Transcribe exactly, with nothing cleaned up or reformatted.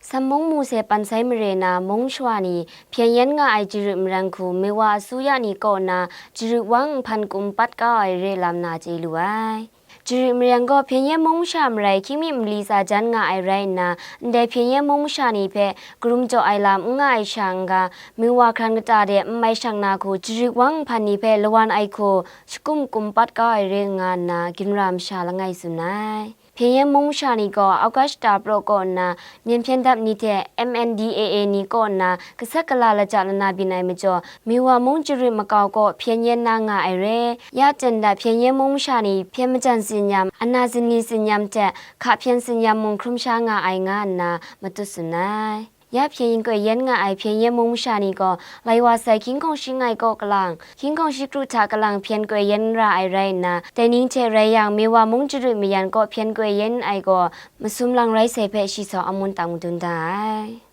Sam mung mu se pan sai mare na mung shawa ni hpyen yen nga ai jarit marang hku Miwa asuya ni kaw na jarit wang nhpan kum pat kau ai re lam na chye lu ai. Jarit marang gaw hpyen yen mung masha marai hkying mi mali tsa jan nga ai rai nna, ndai hpyen yen mung masha ni hpe karum jaw ai lam n nga ai sha n-ga, Miwa hkran kata de n mai shang na hku jarit wang nhpan ni hpe lawan ai hku shakum kum pat kau ai re nga nna, ginra masha langai tsun ai. Hpyen yen mung masha ni gaw Augusta praw kaw nna, myen hpyen dap ni hte M N D A A ni kaw nna, gasat gala laja lana byin ai majaw, Miwa mung jarit makau kaw hpyen yen na nga ai re. Ya jan da hpyen yen mung masha ni hpyen majan tsinyam, ana zini tsinyam hte hka hpyen tsinyam mung hkrum sha nga ai nga nna matut tsun ai. Ya hpyen koi yen nga ai hpyen yen mung masha ni gaw, lai wa sai hkying hkawng shi ngai kaw kalang, hkying hkawng shi kru hta kalang hpyen koi yen ra ai rai nna, dai ning hte rai yang, Miwa mung jarit mayan kaw hpyen koi yen ai gaw, masum lang rai sai hpe shi sau amun tang madun da ai.